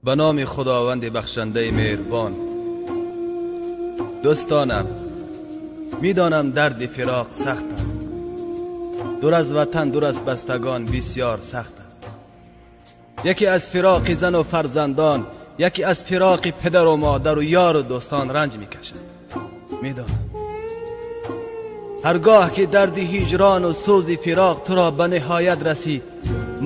Ба номи Худованди бахшандаи меҳрубон. Дӯстонам, медонам дарди фироқ сахт аст. Дур аз ватан, дур аз бастагон бисёр сахт аст. Яке аз фироқи зану фарзандон, яке аз фироқи падару модару ёру дӯстон ранҷ мекашад. Медонам ҳаргоҳ ки дарди ҳиҷрону сӯзи фироқ туро ба ниҳоят расид,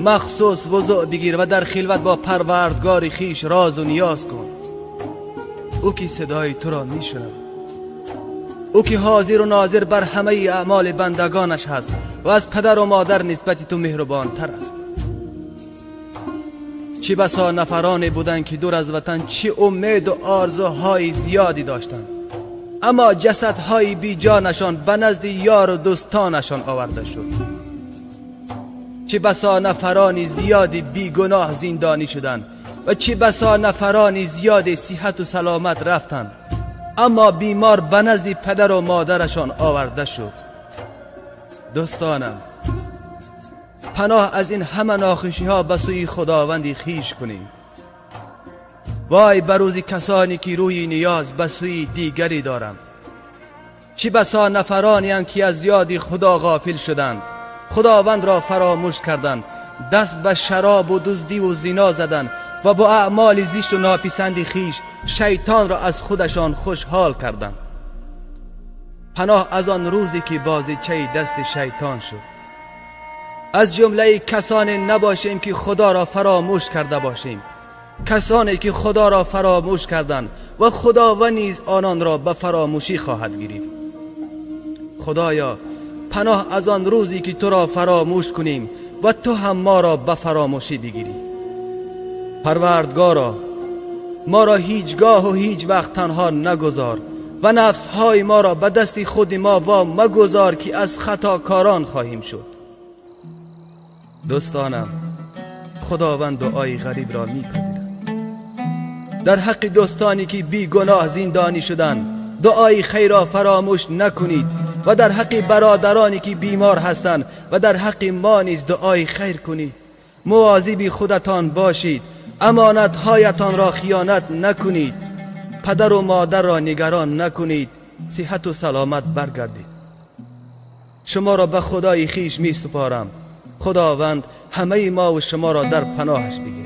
махсус вузӯъ бигир ва дар хилват бо парвардгори хиш розу ниёз кун. Ӯ ки садои туро мешунавад, ӯ ки ҳозиру нозир бар ҳамаи аъмоли бандагонаш ҳаст ва аз падару модар нисбати ту меҳрубонтар аст. Чӣ басо нафароне буданд ки дур аз ватан чӣ умеду орзуҳои зиёде доштанд, аммо ҷасадҳои биҷонашон ба назди ёру дӯстонашон оварда шуд. Чӣ басо нафарони зиёди бигуноҳ зиндонӣ шуданд ва чӣ басо нафарони зиёди сиҳату саломат рафтанд, аммо бемор ба назди падару модарашон оварда шуд. Дӯстонам, паноҳ аз ин ҳама нохушиҳо ба сӯи худованди хиш кунем. Вой ба рӯзи касоне ки рӯи ниёз ба сӯи дигаре доранд. Чӣ басо нафаронеанд ки аз ёди худо ғофил шуданд, худовандро фаромӯш карданд, даст ба шаробу дуздиву зино заданд ва бо аъмоли зишту нописанди хиш шайтонро аз худашон хушҳол карданд. Паноҳ аз он рӯзе ки бозичаи дасти шайтон шуд. Аз ҷумлаи касоне набошем ки худоро фаромӯш карда бошем, касоне ки худоро фаромӯш карданд ва худованд низ ононро ба фаромӯшӣ хоҳад гирифт. Худоё, паноҳ аз он рӯзе ки туро фаромӯш кунем ва ту ҳам моро ба фаромӯшӣ бигирӣ. Парвардгоро, моро ҳеҷ гоҳу ҳеҷ вақт танҳо нагузор ва нафсҳои моро ба дасти худи мо во магузор ки аз хатокорон хоҳем шуд. Дӯстонам, худованд дуои ғарибро мепазирад. Дар ҳаққи дӯстоне ки бигуноҳ зиндонӣ шуданд дуои хайрро фаромӯш накунед ва дар ҳаққи бародароне ки бемор ҳастанд ва дар ҳаққи мо низ дуои хайр кунед. Мувозиби худатон бошед, амонатҳоятонро хиёнат накунед, падару модарро нигарон накунед, сиҳату саломат баргардед. Шуморо ба худои хиш месупорам. Худованд ҳамаи мову шуморо дар паноҳаш бигирад.